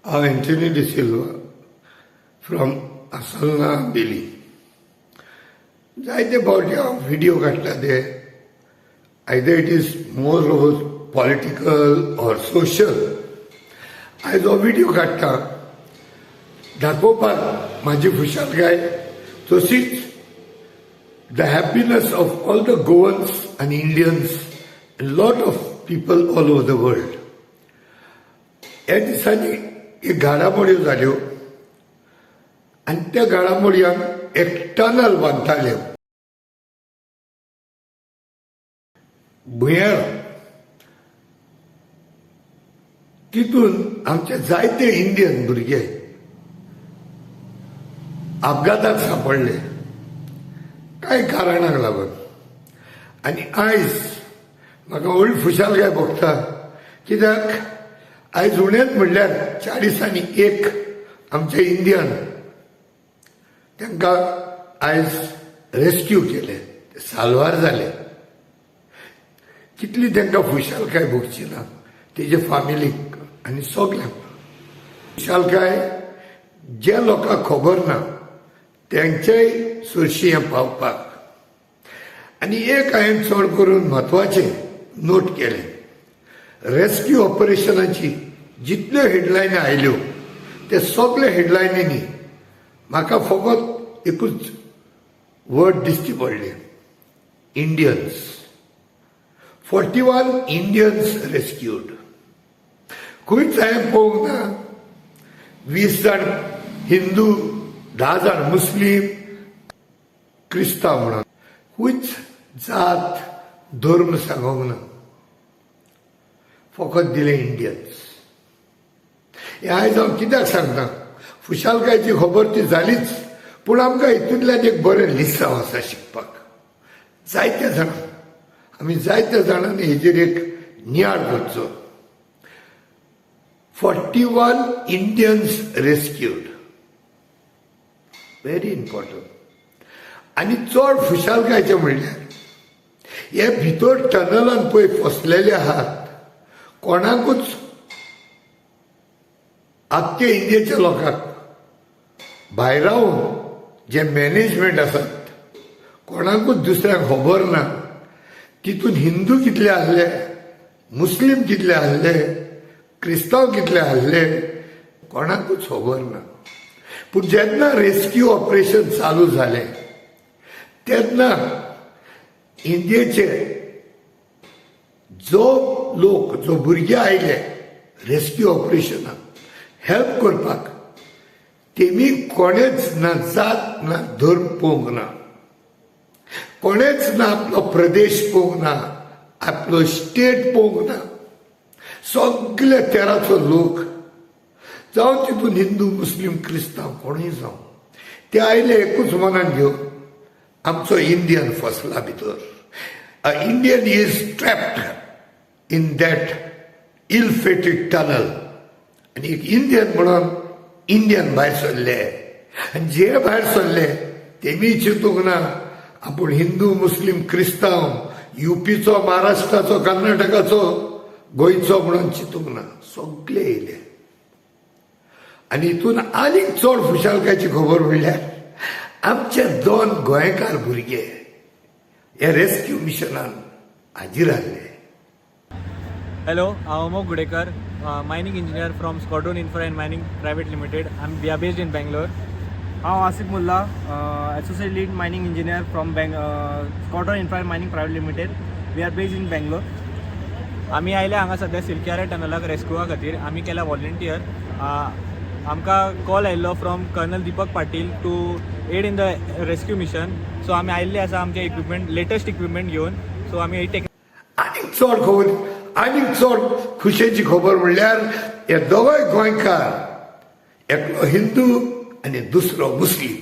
हांव Anthony D'Silva from आसलना बेली. जायते फावटी हांव व्हिडियो काडटा ते either it is more of political or social. आयज हो व्हिडियो काडटा दाखोवपाक म्हाजी खुशालकाय, तशीच the happiness of all the Goans आनी Indians, lot of people all over the world. ह्या दिसांनी एक घाडामोड्यो जाल्यो आनी त्या घाडामोडयांक एक टनल बांदताले भुंयार. तितून आमचे जायते इंडियन भुरगे अपघाताक सांपडले कांय कारणाक लागून. आनी आयज म्हाका व्हडली खुशालकाय भोगता, कित्याक आयज उणेंच म्हणल्यार 40 आनी 1 आमचे इंडियन तांकां आयज रेस्क्यू केले, ते साल्वार जाले. कितली तांकां खुशालकाय भोगची ना तेजे फामिलीक आनी सगल्यांक. खुशालकाय जे लोकांक खबर ना तेंचेय सरशी हें पावपाक. आनी एक हांवें चड करून म्हत्वाचें नोट केलें, रेस्क्यू ऑपरेशनाची जितल्यो हेडलायनी आयल्यो ते सगळे हेडलायनींनी म्हाका फकत एकूच वर्ड दिश्टी पडलें, इंडियन्स. 41 Indians rescued. खंयच हांवें पळोवंक ना 20 जाण हिंदू, 10 जाण मुस्लीम, क्रिस्तांव म्हणून खंयच जात धर्म सांगूंक ना, फकत दिले इंडियन्स. हें आयज हांव कित्याक सांगता, खुशालकायची खबर ती जालीच, पूण आमकां हितूंतल्यान एक बरें लिसांव आसा शिकपाक. जायते जाणां आमी जायत्या जाणांनी हेजेर एक नियाळ करचो. 41 इंडियन्स रेस्क्यूड, व्हेरी इम्पॉर्टंट. आनी चड खुशालकायचें म्हणल्यार हे भितर टनलान पळय फसलेले आहात, कोणाकूच आख्खे इंडियेच्या लोकांक भायरावन जे मॅनेजमेंट आसात कोणाकूच दुसऱ्यांक खबर ना. तितून हिंदू कितले आहले, मुस्लीम कितले आहले, क्रिस्तांव कितले आहले, कोणाकूच खबर ना. पूण जेन्ना रेस्क्यू ऑपरेशन चालू जालें तेन्ना इंडियेचे जो लोक, जो भुरगे आयले रेस्क्यू ऑपरेशनाक हेल्प करपाक, तेमी कोणेच ना जात ना धर्म पळोवंक ना, कोणेच ना आपलो प्रदेश पळोवंक ना, आपलो स्टेट पळोवंक ना. सगळे तेराचो लोक जावं तितून हिंदू मुस्लीम क्रिस्तांव कोणूय जावं, ते आयले एकूच मनान घेवन आमचो इंडियन फसला भितर. A Indian is trapped in that ill fated tunnel. आनी एक इंडियन म्हणून इंडियन भायर सरले, आनी जे भायर सरले तेमी चिंतूंक ना आपूण हिंदू मुस्लीम क्रिस्तांव, युपीचो, महाराष्ट्राचो, कर्नाटकाचो, गोंयचो म्हणून चिंतूंक ना, सगळे येयले. आनी हितून आनीक चड खुशालकायची खबर म्हणल्यार आमचे 2 गोंयकार भुरगे हे रेस्क्यू मिशनान हाजीर आहले. हॅलो, हांव Amogh Gudekar, mining engineer from Squadron Infra and Mining Private Limited. We are based in Bangalore. हांव Asif Mulla, associate lead mining engineer from Squadron Infra and Mining Private Limited. We are based in Bangalore. आमी आयले हांगा सद्या सिल्कियारा टनलाक रेस्क्युआ खातीर. आमी केला volunteer. आमकां call आयिल्लो from Colonel Deepak Patil to aid in the rescue mission. So आमी आयिल्ले आसा आमचे इक्विपमेंट, लेटस्ट इक्विपमेंट घेवन. सो आमी टेक आनीक चड खबर, आनीक चड खुशेची खबर म्हणल्यार हे दोगांय गोंयकार, एकलो हिंदू आनी दुसरो मुस्लीम,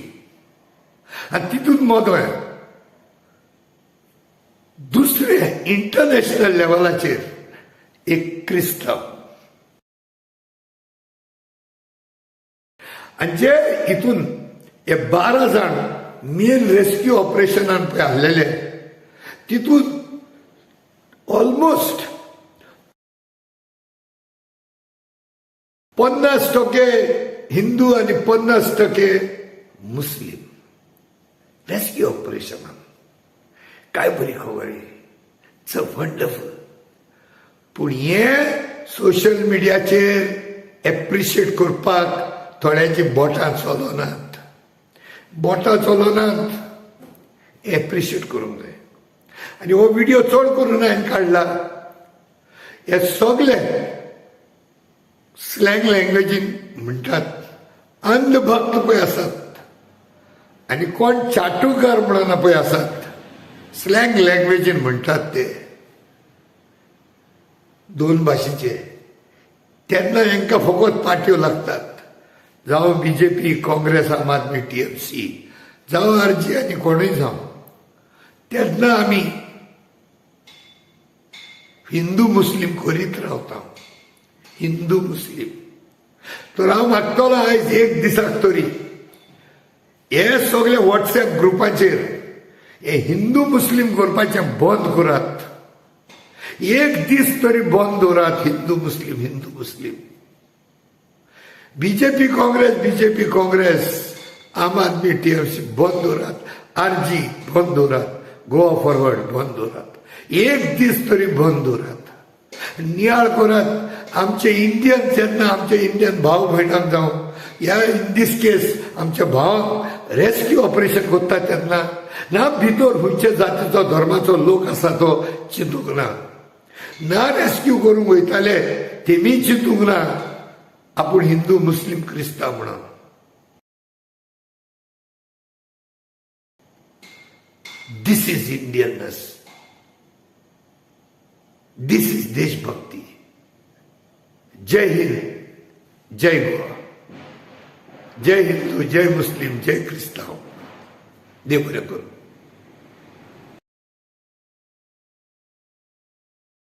आनी तितून मदो दुसरे इंटरनॅशनल लेवलाचेर एक क्रिस्तांव. आनी जे हितून हे 12 जाण मेन रेस्क्यू ऑपरेशनान पळय आहलेले, तितून ऑलमोस्ट 50% हिंदू आनी 50% मुस्लीम रेस्क्यू ऑपरेशनान. काय बरी खबर ही, it's a wonderful. पूण हें सोशल मिडियाचेर एप्रिशिएट करपाक थोड्यांची बोटां चलनात, बोटां चलनात. एप्रिशिएट करूंक जाय. आनी हो व्हिडिओ चड करून हांवें काडला, हे सगळे स्लँग लँग्वेजीन म्हणटात, अंधभक्त पळय आसात आनी कोण चाटुकार म्हणून पळय आसात, स्लँग लँग्वेजीन म्हणटात ते दोन भाशेचे. तेन्ना हांकां फकत पाट्यो लागतात, जावं बीजेपी, काँग्रेस, आम आदमी, टीएमसी, जावं आरजी आनी कोणूय जावं. तेन्ना आमी हिंदू मुस्लीम करीत रावता, हिंदू मुस्लीम. तर हांव मागतलो आयज एक दिसाक तरी हे सगळे वॉट्सएप ग्रुपाचेर हे हिंदू मुस्लीम करपाचें बंद करात. एक दीस तरी बंद दवरात हिंदू मुस्लीम, हिंदू मुस्लीम, बीजेपी काँग्रेस, बीजेपी काँग्रेस, आम आदमी, टीएमसी बंद दवरात, आरजी बंद दवरात, गोवा फॉरवर्ड बंद दवरात. एक दीस तरी बंद दवरात. नियाळ करात आमचे इंडियन. जेन्ना आमचे इंडियन भाव भयणांक जावं या इन दीस केस आमच्या भावांक रेस्क्यू ऑपरेशन करता तेन्ना ना भितर खंयचे जातीचो धर्माचो लोक आसा तो चिंतूंक ना. ना रेस्क्यू करूंक वयताले तेमी चिंतूंक ना आपूण हिंदू, मुस्लीम, क्रिस्तांव म्हणून. This is Indianness, this is देशभक्ती. जय हिंद, जय गोवा, जय हिंदू, जय मुस्लिम, जय क्रिस्तांव. देव बरें करूं.